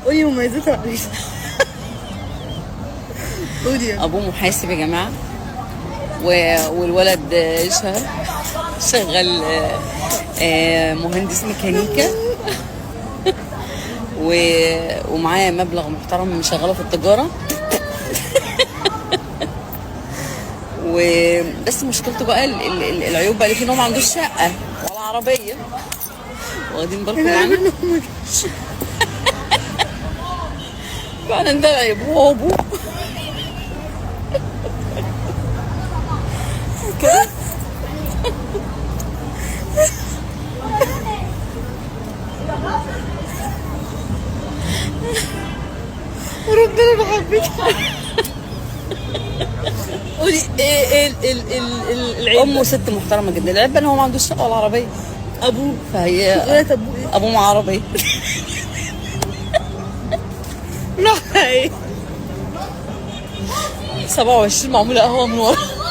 قولي مميزات العريس. قولي يلا. ابوه محاسب يا جماعة، والولد شغال مهندس ميكانيكا، ومعاه مبلغ محترم مشغله في التجارة. وبس مشكلته بقى العيوب بقى اللي فيه ان هو ما عندوش شقه ولا عربية. واخدين بالكم انا عارف معانا؟ ان هو ما جاش. فعلا ده العيب، هو ابوه كده. وربنا بحبك. قولي ايه العيب. امه ست محترمه جدا. العيب ان هو ما عندوش شقه ولا عربية. ابوه. فهي قولي ابوه ايه؟ ابوه معاه عربية. لا ايه؟ 27 معمولة قهوة من ورا.